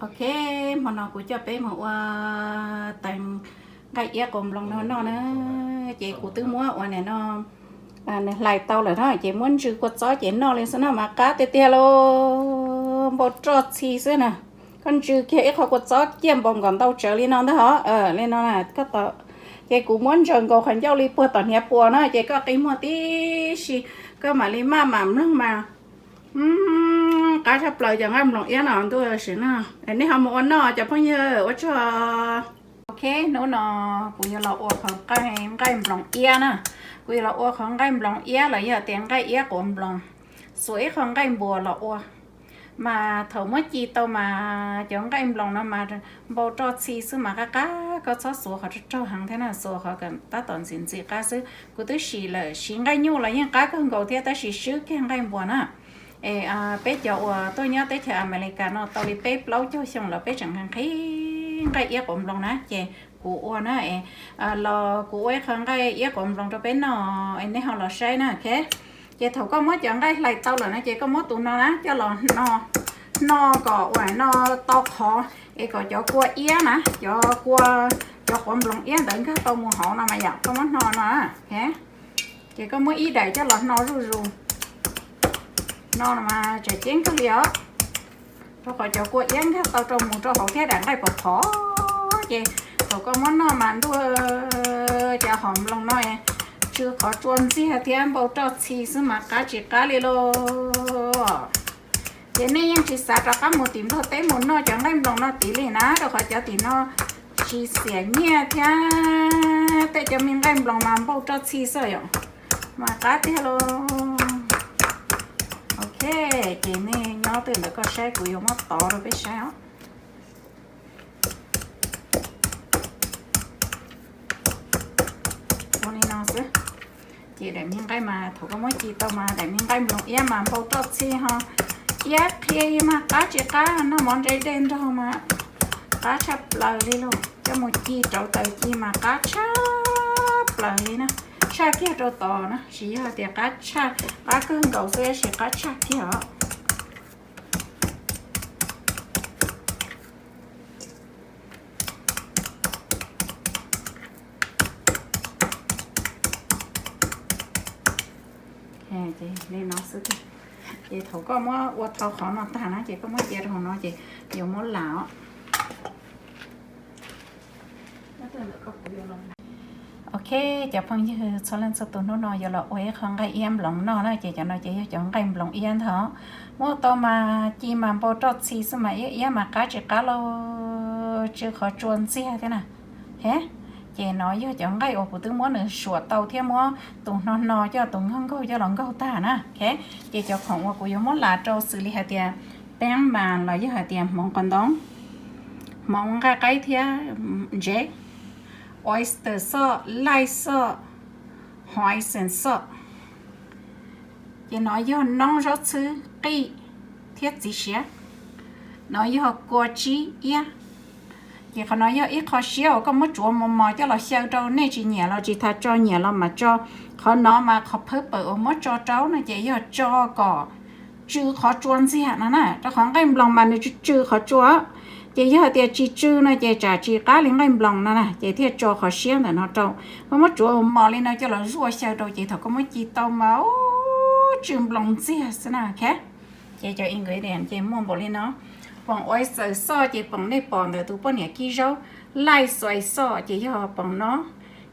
Ok, hmo no kuv coj peb mus ua tais nqaij iab quav nploos no noj na. Ces kuv twb muab ua nim no nws hlais tau lawm na, ces muab ntsw kua txob ces noj li xwb na mas qab tiag tiag lauj, npau roj txhi xwb na. Koj ntsw kiag ib qho kua txob ciaj npaum nkaus ntau tsawv li no ntag hov, li no na koj tau. Ces kuv muab ntsaws nkaus qhov ncauj li puag tom hniav puas na, ces koj qi muag tib si, koj mam li maj mam mloog mas qab tshaj plaws cov nqaij nploos iab no ntuj sim na. Nej ho mus ua noj cov phooj ywg, ua tsaug. Ok, hnub no kuv yuav los ua qhov nqaij nploos iab na. Kuv yuav los ua qhov nqaij nploos iab los yog tias nqaij iab quav nploos, xuas ib qho nqaij npuas los ua. Mas thaum muab ci tau mas cov nqaij nploos no mas npau roj txhi xwb mas qab qab, koj txhob xuas qhov raug raug heev thiab na, xuas qhov tab tom ntxim ntxim qab xwb. Kuv twb sim lawm, siv nqaij nyuj los yeej qab kawg nkaus thiab, tab sis swb kiag nqaij npuas na. Es peb cov uas tuaj nyob teb chaws Amelikas no tau li peb plaub caug xyoo los peb tseem nqhis nqaij iab quav nploos na, ces kuv ua na, los kuv ua ib qho nqaij iab quav nploos rau peb noj, nej ho los saib na, ok. Ces thaum koj muab cov nqaij hlais tau lawm no ces koj muab tus no na coj los hno, hno kom ua no tau qhov, es kom cov kua iab na, cov kua, cov quav nploos iab ntawd nkag tau mus hauv no mas yom, koj muab hno no. Ces koj muab ib daim coj los hno zuj zus, hno no mas tseem ceeb kawg li os, rau qhov cov kua iab nkag tau rau mus rau hauv thiab daim nqaij phom phom. Ces thaum koj muab noj mas ntuj, cov hom nploos no tsw qhov tsua ntxiag thiab npau roj txhi xwb mas qab tsis qab li lauj. Ces nej yeej tsis xav rov qab mus tim Nplog teb mus noj cov nqaij nploos no tid li na, rau qhov cov tim no tsis xiam nyiaj thiab tej cov me nqaij nploos mas npau roj txhi xwb yom, mas qab tiag lauj. Ok, ces nej nyob twj ntawd koj saib, kuv yuav muab tov rau peb saib os. Ua li no xwb. Ces daim me nqaij mas thaum koj muab ci tau mas daim me nqaij nploos iab mas npau roj txhi ho iab qhia mas qab tsis qab, noj mov ntsej dej nrog mas qab tshaj plaws li lauj. Coj mus ci rauv taws ci mas qab tshaj plaws li na, tshaj kiag rau tod na, tsis yog tias qab tshaj, qab kawg nkaus xwb, tab sis qab tshaj kiag os. Li no xwb. Ces thaum koj muab ua tau qhov no tag na ces koj muab cia rau hauv no ces yuav muab lam os. Ok, cov phooj ywg txhua leej txhua tus, hnub no yuav los ua ib qho nqaij iab nploos noj na, ces cov no ces yog cov nqaij nploos iab ntag. Muab tau mas ci mas npau roj txhi xwb mas iab iab mas qab tsis qab lauj, tsw qhov tsua ntxiag thiab na. Ces no yog cov nqaij uas kuv twb muab nws suam tau thiab muab tus hno hno coj tus nkaug nkaug coj los nkaug tag na. Ces cov khoom uas kuv yuav muab lam rau xws li hais tias peeb mas los yog hais tias hmoov qos ntoo, hmoov nqaij qaib thiab ntsev, oyster sauce, lime sauce, hoisin sauce. Ces no yog noob zaub txhwb qij thiab txiv siav. No yog kua tsib iab. Ces qhov no yog ib qho siab uas koj muab tsuav mos mos coj los xyaw rau, nej tsis nyiam los tsis tas tso, nyiam los mas tso. Qhov no mas qhov phawb pawm uas muab tso rau no ces yog tso kom tsw qhov tsua ntxiag no na, rau qhov nqaij nploos mas nws tsw tsw qhov tsua. Ces yog hais tias tsis tsw no ces tsam tsis qab li nqaij nploos no na, ces thiaj tso qhov siab ntawm no rau. Koj muab tsuav mos li no coj los zuaj xyaw rau ces thaum koj muab ci tau mas tsw nploos ntxiag xwb na. Ces cov ingredient ces muaj npaum li no. Poom oyster sauce ces poom nej pom ntawm tus poj niam kib zaub, lime soy sauce ces yog poom no,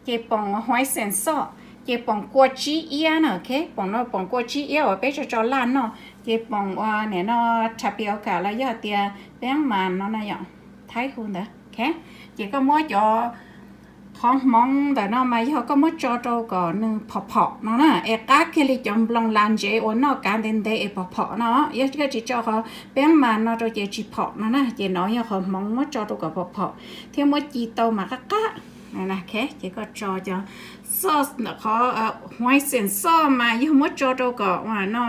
ces poom hoisin sauce, ces poom kua tsib iab na, ok, poom no poom kua tsib iab uas peb tso tso laj noj, ces poom ua nim no tapioca los yog tias peeb mas no na yom, thaib hu ntawd. Ces koj muab cov qhov hmoov ntawm no mas yog koj muab tso rau kom nws phom phom no na, es qab kiag li cov nploos las ntsev uas noj kav ntev ntev es phom phom no. Yog koj tsis tso qhov peeb mas no rau ces tsis phom no na, ces no yog qhov hmoov muab tso rau kom phom phom thiab muab ci tau mas qab qab. Ces koj tso cov sauce ntawm qhov hoisin sauce mas yog muab tso rau kom ua no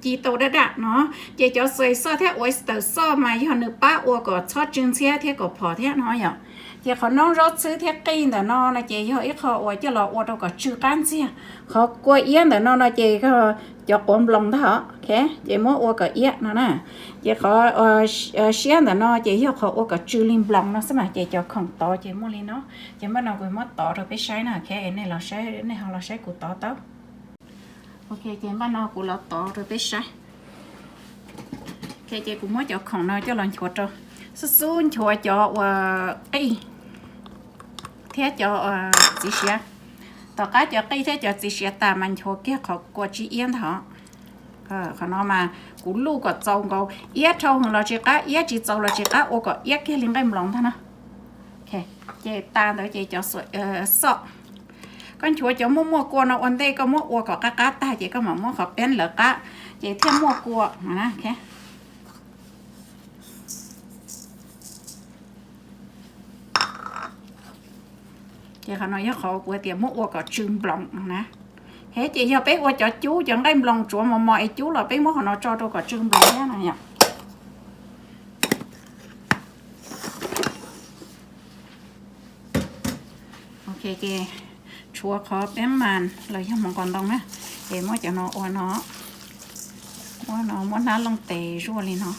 ci tau daj daj no. Ces cov soy sauce thiab oyster sauce mas yog nws pab ua kom txhob tsw ntxhiab thiab kom phom thiab no yom. Ces qhov noob zaub txhwb thiab qij ntawm no no ces yog ib qho uas coj los ua rau kom tsw qab ntxiag. Qhov kua iab ntawm no no ces Cov quav nploos ntag os, ces muab ua kom iab no na. Ces qhov siab ntawm no ces yog qhov ua kom tsw li nploos no xwb mas, ces cov khoom tod ces muaj li no. Ces npaj no kuv muab tod rau peb saib na, nej ho los saib kuv tod tau. Ok, ces npaj no kuv los tod rau peb saib. Ok, ces kuv muab cov khoom no coj los nchuav rau, xub xub nchuav cov uas qij thiab cov txiv siav. Tom qab cov qij thiab cov txiv siav tas mas nchuav kiag qhov kua tsib iab ntag os. Qhov no mas kuv luj kom txaus nkaus, iab dhau heev los tsis qab, iab tsis txaus los tsis qab, ua kom iab kiag li nqaij nploos ntag na. Ces tas ntawd ces cov xom, koj nchuav cov muaj muaj kua no ua ntej, koj muab ua kom qab qab tag ces koj mam muab qhov peeb lawv qab, ces thiaj muaj kua. Ces qhov no yog qhov kuv tias muab ua kom tsw nploos no na. Ces yog peb ua cov cub, cov nqaij nploos tsuav mos mos es cub los peb muab qhov no tso rau kom tsw nploos thiab no yom. Ok, ces tshuav qhov peeb mas los yog hmoov qos ntoo na, ces muab cov no ua no, muab no muab hnab looj tes zuaj li no.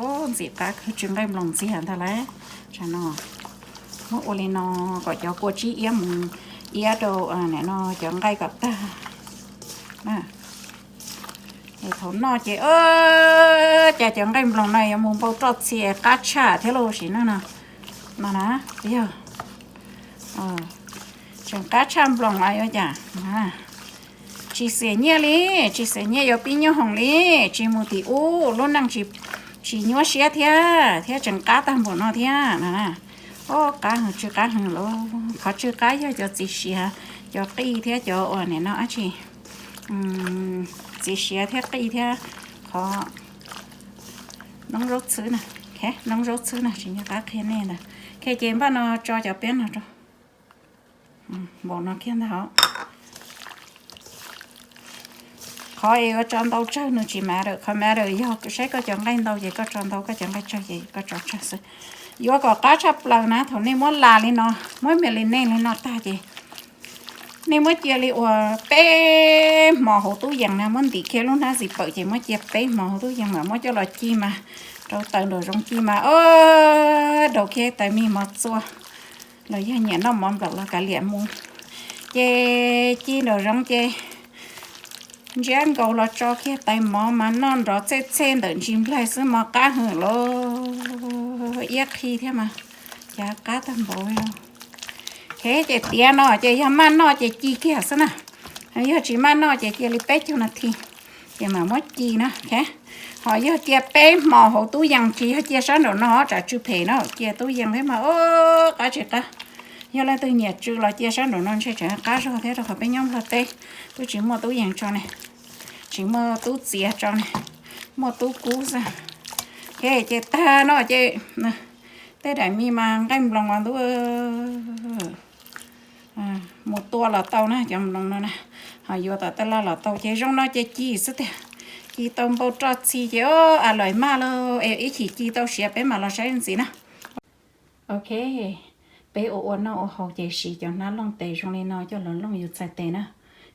Ub, ntxim qab kawg, tsw nqaij nploos ntxiag ntag lauj. Tsam no muab ua li no kom cov kua tsib iab mus iab rau no cov nqaij kom tag. Ces thaum noj ces cas cov nqaij nploos no yuav mus npau roj txhia qab tshaj thiab lauj sim neej no. No na, yog tseem qab tshaj nploos mas yuav cas. Tsis xiam nyiaj li, tsis xiam nyiaj yuav pib nyoob hoom li, tsis mus tim ub, lub neej tsis nyuaj siab thiab, thiab tseem qab tag npaum no thiab no. Ub, qab heev, tsw qab heev lauj. Qhov tsw qab yog cov txiv siav, cov qij thiab cov uas nim no dab tsi, txiv siav thiab qij thiab qhov noob zaub txhwb na. Noob zaub txhwb na, tsis nco qab qhia nej ntawd. Ok, ces npaj no tso cov peeb no rau npaum no kiag ntag os. Qhov es yuav tso ntau tsawg nws tsis matter, qhov matter yog saib koj cov nqaij ntau ces koj tso ntau, koj cov nqaij tsawg ces koj tso tsawg xwb. Yuav kom qab tshaj plaws na, thaum nej muab las li no, muab marinate li no tag ces nej muab cia li uas peb hmo hauv tub yees na, muab ntim kiag lub hnab zis pawm ces muab cia peb hmo hauv tub yees mas muab coj los ci mas rau taws nraum zoov ci mas, o, daus kiag tais mis mov txua los yog nyiam noj mov nplaum los kav liam mus. Ces ci nraum zoov ces ntsiab nkaus los tso kiag tais mov mas noj nrov txhej txhej ntawm ntsis nplaig xwb mas qab heev lauj. Iab qhi thiab mas cas qab tag npaum li. Ok, ces tiav no ces yog maj noj ces ci kiag xwb na. Yog tsis maj noj ces cia li peb caug nas this ces mam muab ci na. Ho yog cia peb hmo hauv tub yees, tsis yog cia sab nraum no tsam tsw phem na, cia tub yees thiab mas qab tsis qab. Yog leej twg nyiam tsw los cia sab nraum no ntshe tseem qab zog thiab, rau qhov peb nyob Nplog teb twb tsis muaj tub yees tso ne, tsis muaj tub txiav tso ne, muaj tub kub xwb. Ok, ces tag no ces tej daim mis mas nqaij nploos os ntuj, mus tua los tau na cov nploos no na, ho yuav tom taj laj los tau. Ces zoo no ces ci xwb tiag, ci tau npau roj txhia ces o, a lawm maj lauj, es ib chim ci tau siav peb mam los saib ntxiv na. Ok, peb ua ua noj ua haus ces siv cov hnab looj tes zoo li no coj los looj yus txhais tes na.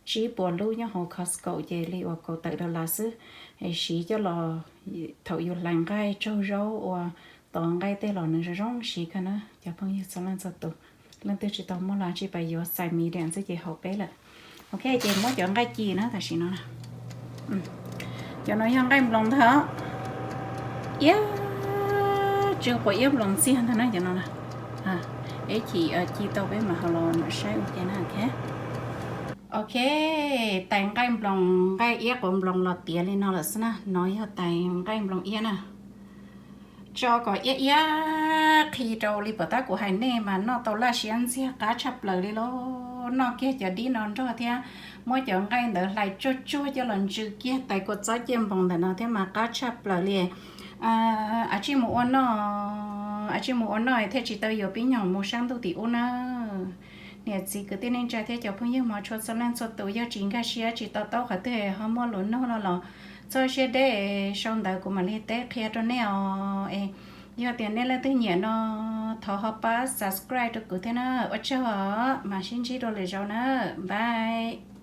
Tsib puas lub nyob hauv Costco ces li uas kaum tawm dollar xwb. Es siv coj los thaum yus hlais nqaij tsaug zaub ua tov nqaij tej los nws zoo zoo siv kawg na cov phooj ywg txhua leej txhua tus. Leej twg tsis tau muaj los tsis pab yuav size medium xwb ces haum peb lawm. Ok, ces muab cov nqaij ci na tam sim no. Cov no yog nqaij nploos ntag. Iab, tsw quav iab nploos ntxiag ntag na cov no. Ib chim ci tau peb mam ho los mam saib ua ke na. Ok, tais nqaij nploos, nqaij iab quav nploos los tiav li no lawm xwb na. No yog tais nqaij nploos iab na. Tso kom iab iab qhi rau li puas tab kuv hais nej mas noj tau laj siab ntxiag qab tshaj plaws li lauj. Noj kiag cov dib no nrog thiab muab cov nqaij ntawd hlais tsuag tsuag coj los ntsw kiag tais kua txob ciaj npoos ntawm no thiab mas qab tshaj plaws li. A tsij mus ua noj, a tsij mus ua noj thiaj tsis tau yuav pib nyuag mus sab ntuj tim ub na. Niam txiv kwv tij neej tsa thiab cov phooj ywg hmov tshua txhua leej txhua tus, yog tsis nkag siab tsis to taub qhov twg ho muaj lus nug los los txhob siab deb, sau ntawv kuv mam li teb qhia rau nej os. Es yog tias nej leej twg nyiam no Thov ho pab subscribe rau kuv thiab na. Ua tsaug os, mam sib ntsib dua lwm zaus na. Bye.